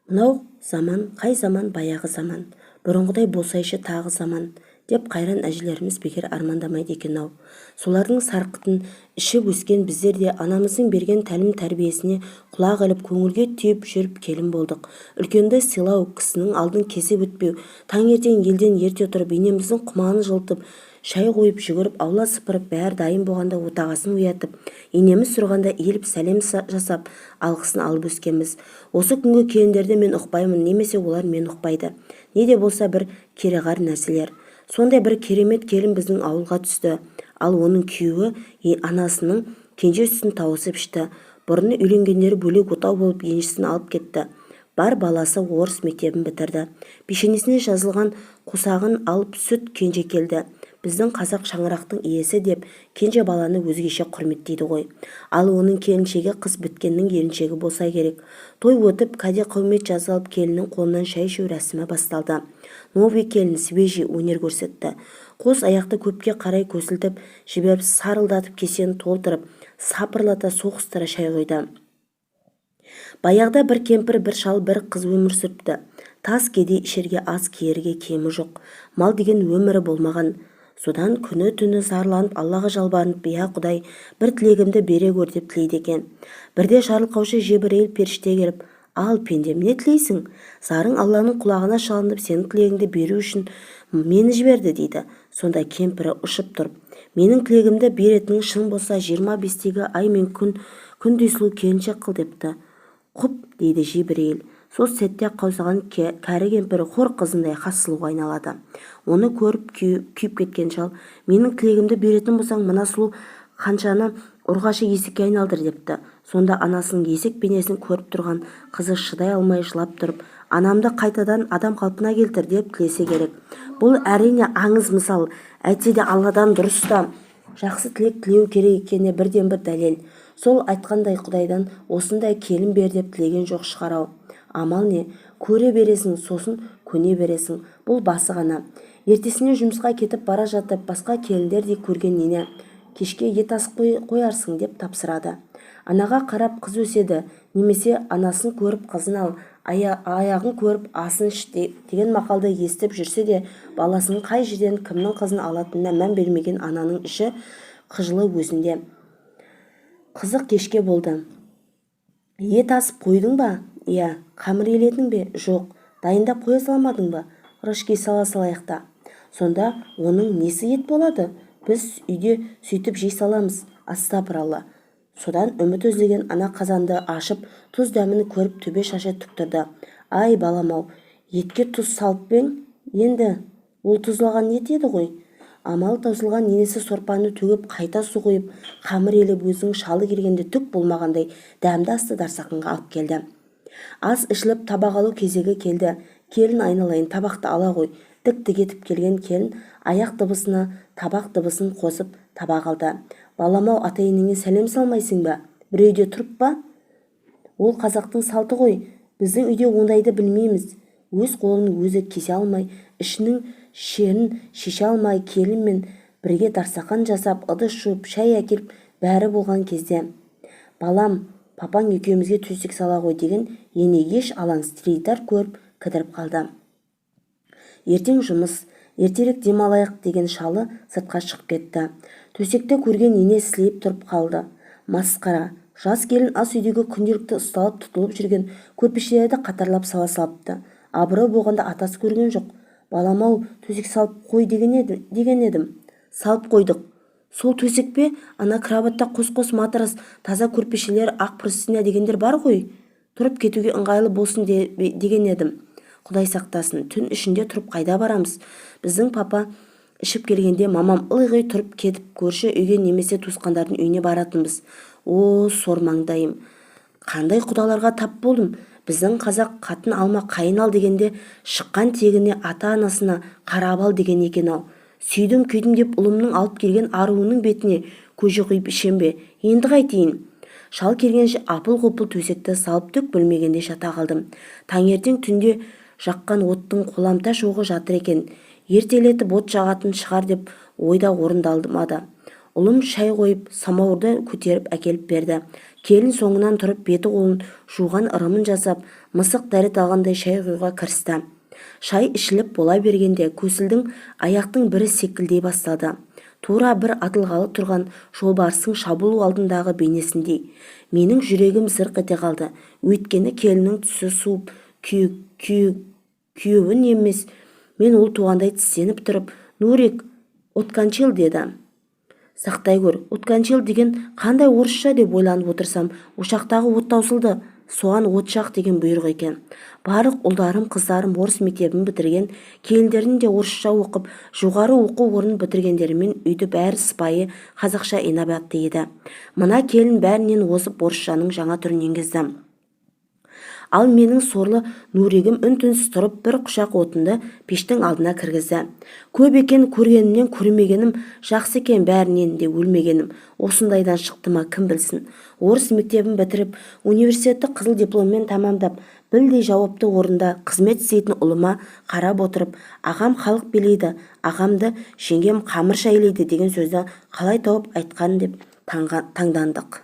Мынау заман қай заман, баяғы заман, бұрынғыдай болсайшы тағы заман деп қайран әжелеріміз бекер армандамайды екен-ау. Солардың сарқытын ішіп өскен біздер де анамыздың берген тәлім-тәрбиесіне құлақ іліп, көңілге түйіп жүріп келін болдық. Үлкенді сыйлау, кісінің алдын кесіп өтпеу, таңертең елден ерте тұрып, енеміздің құманын жылытып, шай қойып, жүгіріп аула сыпырып, бәрі дайын болғанда отағасын оятып, енеміз тұрғанда иіліп сәлем жасап, алғысын алып өскенбіз. Осы күнгі келіндерді мен ұқпаймын немесе олар мені ұқпайды. Не де болса бір кереғар нәрселер. Сондай бір керемет келін біздің ауылға түсті. Ал оның күйеуі анасының кенже сүтін тауысып ішті. Бұрын үйленгендері бөлек отау болып, еншісін алып кетті. Бар баласы орыс мектебін бітірді. Пешенесіне жазылған қосағын алып сүт кенже келді. Біздің қазақ шаңырақтың иесі деп кенже баланы өзгеше құрметтейді ғой. Ал оның келіншегі қыз біткеннің еріншегі болса керек. Той өтіп, кәде-қаумет жасалып, келіннің қолынан шай ішу рәсімі басталды. Новый келін свежий өнер көрсетті. Қос аяқты көпке қарай көсілтіп жіберіп, сарылдатып кесені толтырып, сапырлата соғыстыра шай құйды. Баяғыда бір кемпір, бір шал, бір қыз өмір сүріпті. Тас кедей, ішерге ас, киерге киімі жоқ. Мал деген өмірі болмаған. Содан күні-түні зарланып, Аллаға жалбарынып, «Я, Құдай, бір тілегімді бере көр» деп тілейді екен. Бірде жарылқаушы Жебірейіл періште келіп, «Ал, пендем, не тілейсің? Зарың Алланың құлағына шалынып, сенің тілегіңді беру үшін мені жіберді», – дейді. Сонда кемпірі ұшып тұрып, «Менің тілегімді беретінің шын болса, 25-тегі ай мен күн күндей сұлу келіншек қыл», – депті. «Құп», – дейді Жебірейіл. Сол сәтте қаусаған кәрі кемпір хор қызындай хас сұлуға айналады. Оны көріп күйіп кеткен шал, «Менің тілегімді беретін болсаң, мына сұлу Ханшаны ұрғашы есекке айналдыр», – депті. Сонда анасының есек бейнесін көріп тұрған қызы шыдай алмай жылап тұрып, «Анамды қайтадан адам қалпына келтір» деп тілесе керек. Бұл, әрине, аңыз мысал. Әйтсе де Алладан дұрыс та жақсы тілек тілеу керек екеніне бірден-бір дәлел. Сол айтқандай, Құдайдан осындай келін бер деп тілеген жоқ шығар-ау. Амал не, көре бересің, сосын көне бересің. Бұл басы ғана. Ертесіне жұмысқа кетіп бара жатып, басқа келіндердей көрген ене, «Кешке ет асып қоярсың» деп тапсырады. Анаға қарап қыз өседі немесе «Анасын көріп қызын ал, аяғын көріп асын іш» деген мақалды естіп жүрсе де, баласының қай жерден кімнің қызын алатынына мән бермеген ананың іші қыжылы өзінде. Қызық кешке болды. «Ет асып қойдың ба?» «Иә». «Қамыр еледің бе?» «Жоқ». «Дайындап қоя салмадың ба?» «Рожки сала салайық та». «Сонда оның несі ет болады? Біз үйде сөйтіп жей саламыз». Астапыралла. Содан үміт үзілген ана қазанды ашып, тұз дәмін көріп, төбе шашы тік тұрды. «Ай, балам-ау, етке тұз салып па ең? Енді ол тұздалған ет еді ғой». Амалы таусылған енесі сорпаны төгіп, қайта су құйып, қамыр елеп, өзінің шалы келгенде түк болмағандай дәмді асты дастарқанға алып келді. Ас ішіліп, табақ алу кезегі келді. «Келін, айналайын, табақты ала ғой». Дік-дік етіп келген келін аяқ дыбысына табақ дыбысын қосып, табақ алды. «Балам-ау, ата-енеңе сәлем салмайсың ба? Бір үйде тұрып па? Ол қазақтың салты ғой. Біздің үйде ондайды білмейміз». Өз қолын өзі кесе алмай, ішінің шерін шеше алмай, келінмен бірге дастарқан жасап, ыдыс жуып, шай әкеліп, бәрі болған кезде, «Балам, папаң екеумізге төсек сала ғой» деген ене еш алаңсыз теледидар көріп кідіріп қалды. Ертең жұмыс, ертерек демалайық деген шалы сыртқа шығып кетті. Төсекті көрген ене сілейіп тұрып қалды. Масқара, жас келін ас үйдегі күнделікті ұсталып тұтылып жүрген көрпешелерді қатарлап сала салыпты. Абырой болғанда атасы көрген жоқ. «Балам-ау, төсек салып қой деген едім». «Салып қойдық». «Сол төсек пе? Ана кроватта қос-қос матрас, таза көрпешелер, ақ простыня дегендер бар ғой. Тұрып кетуге ыңғайлы болсын деген едім». «Құдай сақтасын, түн ішінде тұрып қайда барамыз? Біздің папа ішіп келгенде мамам ылғи тұрып кетіп, көрші үйге немесе туысқандардың үйіне баратынбыз». О, сор маңдайым, қандай құдаларға тап болдым? Біздің қазақ «Қатын алма, қайын ал» дегенде шыққан тегіне, ата-анасына қарап ал деген екен-ау. Сүйдім, күйдім деп ұлымның алып келген аруының бетіне көже құйып ішем бе? Енді қайтейін? Шал келгенше апыл-ғұпыл төсекті салып, түк білмегендей жата қалдым. Таңертең түнде жаққан оттың қоламта шоғы жатыр екен. Ертелетіп от жағатын шығар деп ойда орындалмады. Ұлым шай қойып, самауырды көтеріп әкеліп берді. Келін соңынан тұрып беті-қолын жуған ырымын жасап, мысық дәрет алғандай шай құюға кірісті. Шай ішіліп бола бергенде көсілдің аяқтың бірі селкілдей бастады. Тура бір атылғалы тұрған жолбарыстың шабуыл алдындағы бейнесіндей. Менің жүрегім зырқ ете қалды. Өйткені келіннің түсі суып, күйеуін емес, мен ол туғандай тістеніп тұрып, «Нурик, откончил» деді. Сақтай көр, «откончил» деген қандай орысша деп ойланып отырсам, ошақтағы от таусылды, соған от жақ деген бұйрық екен. Барлық ұлдарым, қыздарым орыс мектебін бітірген, келіндерім де орысша оқып, жоғары оқу орнын бітіргендерімен үйде бәрі сыпайы қазақша, инабатты еді. Мына келін бәрінен озып орысшаның жаңа түрін енгізді. Ал менің сорлы Нуригім үн-түнсіз тұрып бір құшақ отынды пештің алдына кіргізді. Көп екен көргенімнен көрмегенім жақсы екен, бәрінен де өлмегенім. Осындайдан шықты ма, кім білсін. Орыс мектебін бітіріп, университетті қызыл дипломмен тәмамдап, білдей жауапты орында қызмет істейтін ұлыма қарап отырып, ағам халық билейді, ағамды жеңгем қамыр шәйлейді деген сөзді қалай тауып айтқан деп таңдандық.